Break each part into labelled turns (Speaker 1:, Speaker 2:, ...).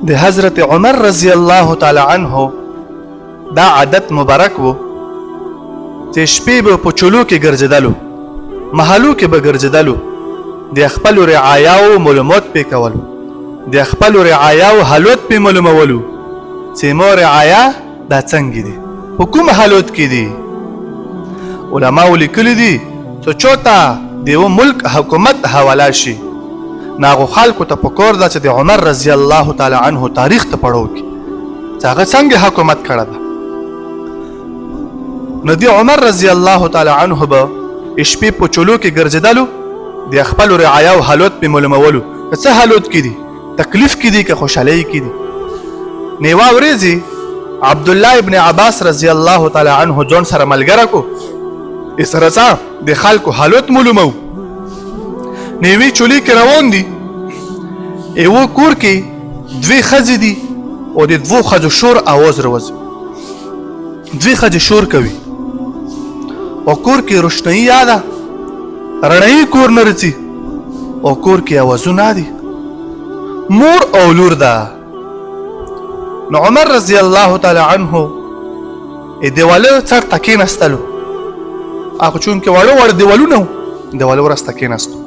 Speaker 1: د حضرت عمر رضی الله تعالی عنه دا عادت مبارک وو چې شپې به په چولو کې ګرځېدلو، محلو کې به ګرځېدلو، د خپلو رعایاو معلومات پې کولو، د خپلو رعایاو حالت پې معلومولو چې مو رعایا دا څنګه دي، په کوم حالت کې دي. علماو لیکلي دي چې چوته د یو ملک حکومت حواله شي، نو هغو خلکو ته پکار ده چې د عمر رضی الله تعالی عنه تاریخ ته پړو کړي چې هغه څنګه حکومت کړی ده. نو دی عمر رضی الله تعالی عنه به شپې په چولو کې ګرځېدلو، د خپلو رعایا او حالت پې معلومولو که څه حالت کې دي، تکلیف کې دي که خوشحالۍ کې دي. نیوا ورځې عبدالله ابن عباس رضی الله تعالی عنه ځان سره ملګری کو، سره څه د خلکو حالت معلومو. نیوی چولی کې روان دي، یو کور کې دوې ښځې دي او د دوو ښځو شور اواز راوځي، دوې ښځې شور کوي او کور کې روشنایي یاده، رڼایي کور نه رڅي او کور کې اوازونه دي، مور او لور ده. نو عمر رضی الله تعالی عنه ای دیواله څر ته کېناستلو، هغه چونکې واړه واړه دیوالونه وو، دیواله ورسته کېناستو.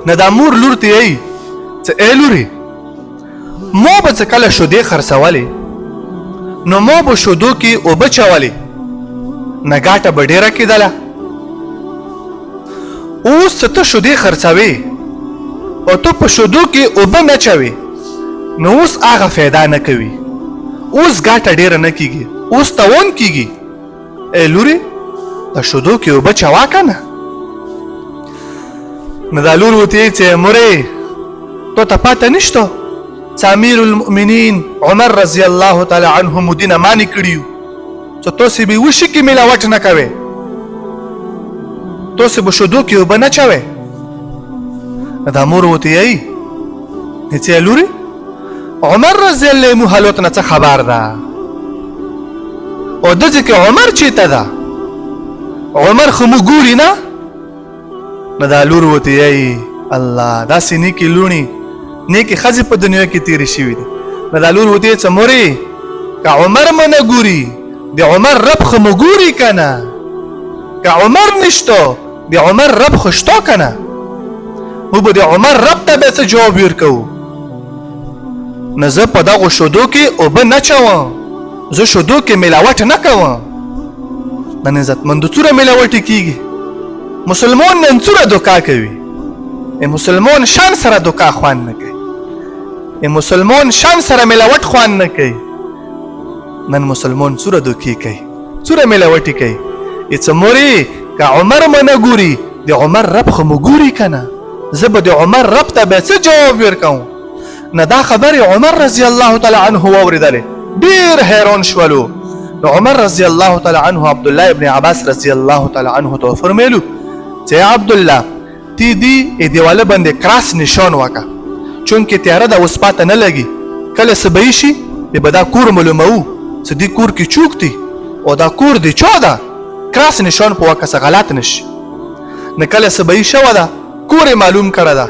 Speaker 1: نه دا مور لور ته یې چې ای لورې، مو به څه کله شودې خرڅولې، نو مو به شودو کې اوبه چولې، نه ګاټه به ډېره کېدله. اوس چې ته شودې خرڅوې او ته په شودو کې اوبه نه چوې، نو اوس هغه فایده نه کوي، اوس ګټه ډېره نه کېږي، اوس تاوان کېږي. ای لورې، د شودو کې اوبه چوا که نه. نو دا لور ورته چې مورې، تو ته پاته نشته چې امیر المؤمنین عمر رضی الله تعالی عنه مدینه مانې کړي چې تاسې به وشي کې ملاوټ نه کوئ، تاسې به شودو کې اوبه نه چوئ. دا مور ورته یایي چې لورې، عمر رضی الله عنه حالت نه څه خبر ده، او د ځکه عمر چیته ده، عمر خو مو ګوري نه. نو دا لور ورته یایي الله، داسې نیکې لوڼې نیکې ښځې په دنیا کې تېرې شوي دي. نو دا لور ورته چې مورې، که عمر مو نه ګوري، د عمر رب خو مو ګوري که نه، که عمر نشته د عمر رب خو شته که نه، موږ به د عمر رب ته بیا څه جواب ورکوو؟ نو زه په دغو شودو کې اوبه نه چوم، زه شودو کې ملاوټ نه کوم. نن عزتمندو څومره ملاوټې کېږي، مسلمان نن څومره دوکا کوي، مسلمان شان سره دوکا خوان نه کوي، مسلمان شان سره ملاوټ خوان نه کوي. نن مسلمان څومره دوکې کوي، څومره ملاوټې کوي. څه مورې، که عمر مو نه ګوري، د عمر رب خو مو ګوري که نه، زه به د عمر رب ته بیا څه جواب ورکوم؟ نه دا خبرې عمر رضی الله تعالی عنه واورېدلې، ډېر حیران شولو. نو عمر رضی الله تعالی عنه عبدالله ابن عباس رضی الله تعالی عنه ته وفرمیلو چې عبدالله، تی دی ای دیواله باندې کراس نشان وکه، چونکې تیاره ده اوس پاته نه لګي، کله سبعي شي بیا به دا کور معلوموو چې دې کور کې چوک دی او دا کور دی چا ده، کراس نشان په وکه څه غلط نشي. نه کله سبعي شوه ده، کور یې معلوم کړه ده.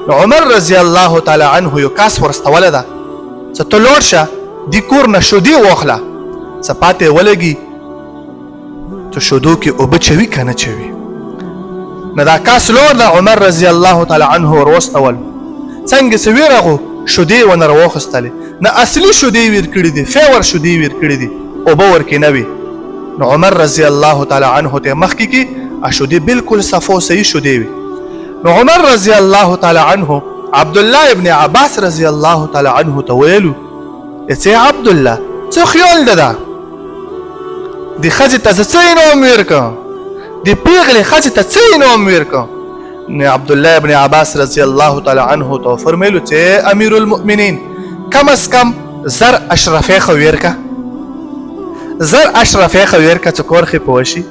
Speaker 1: نو عمر رضی الله تعالی عنه یو کس ورستوله ده چې ته لوړ شه، دې کور نه شودې واخله، څه پاتې ولګي ته شودو کې اوبه چوي که نه چوي. نه دا کس لوړ ده، عمر رضی الله تعالی عنه وروستول، څنګه چې ویرغو شودې ونه راوخستلې، نه اصلي شودې ویر کړي دي، فیور شودې ویر کړي دي، اوبه ورکې نه وي. نو عمر رضی الله تعالی عنه ته مخکې کې شودې بالکل صفو صحیح شودې وي. نو عمر رضی الله تعالی عنه عبد الله ابن عباس رضی الله تعالی عنه ته ویلو چې عبد الله، څه خیال ده ده د ښځې ته زه څه انعام ورکړم، د پیغلې ښځې ته څه انعام ورکړم؟ نو عبد الله ابن عباس رضی الله تعالی عنه ته فرمایلو چې امیر المؤمنین، کم از کم زر اشرفې خو ورکه، زر اشرفې خو ورکه چې کور خې پوه شي.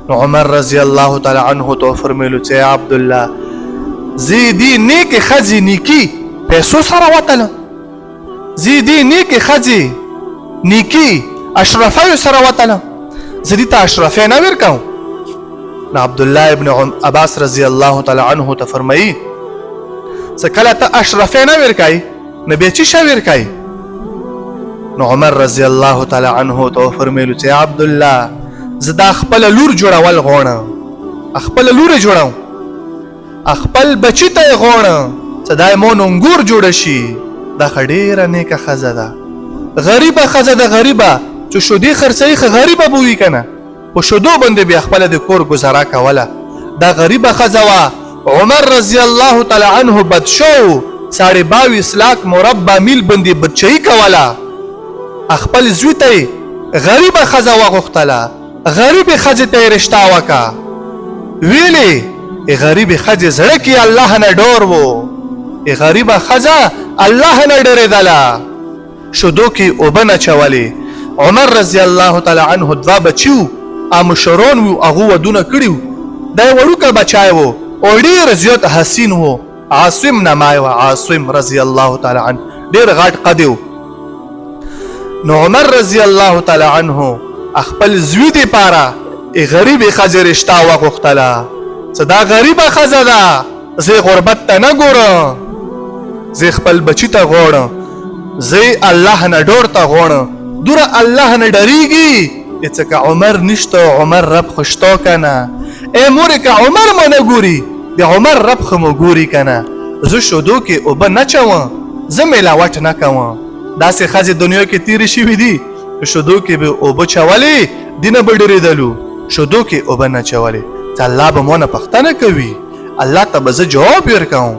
Speaker 1: نو عمر رضی الله تعالی عنه ته فرمایلو چې عبد الله، زه دې نیکې ښځې نیکي پیسو سره وتلم، زه دې نیکې ښځې نیکي اشرفیو سره وتلم، زه دې ته اشرفی نه ورکوم. نو عبد الله ابن عباس رضی الله تعالی عنه ته فرمایي چې کله ته اشرفی نه ورکوي، نو بیا چې شاویر کوي؟ نو عمر رضی الله تعالی عنه ته وفرمایلو چې عبد الله، زه دا خپل لور جوړول غواړم، خپل لور جوړوم، خپل بچی ته یې غواړم چې دا یې مو ننګور جوړه شي. دا ښه ډېره نیکه ښځه ده، غریبه ښځه ده، غریبه چې شودې خرڅوي، ښه غریبه به وي که نه، په شودو باندې بیا خپله د کور ګزاره کوله. دا غریبه ښځه وه. عمر رضی الله تعالی عنه بدشو 22.5 لاک مربع میل باندې بدشي کوله، خپل زوی ته غریبه ښځه وغوښتله، غریبې ښځې ته یې رشته وکړه. ویلې غریبې ښځې زړه کې الله نه ډور وو، غریبه ښځه الله نه ډېرېدله، شودو کې اوبه نه چولې. عمر رضی الله تعالی عنه دوه بچي وو، مشران وو، هغو ودونه کړي وو. دا یې وړوکی بچی وو او ډېر زیات حسین وو، عاصم نامه یې وه، عاصم رضی الله تعالی عنه، ډېر غټ قد و. نو عمر رضی الله تعالی عنه خپل زوی دپاره غریبې ښځې رشته وغوښتله چې دا غریبه ښځه ده، زه غربت ته نه ګورم، زه خپل بچی ته غواړم، زه الله نه ډور ته غواړم، دوره الله نه ډریږي چې که عمر نشته عمر رب خو شته که نه. ای مورې که عمر مو نه ګوري، د عمر رب خو مو ګوري که نه. زه شودو کې اوبه نه چوم، زه میلاوټ نه کوم. داسې ښځې دنیا کې تېرې شوي دي چې شودو کې به اوبه چولې، دینه به ډېرېدلو، شودو کې اوبه نه چولې، چې الله به مو نه پوښتنه کوي، الله ته به زه جواب ورکوم.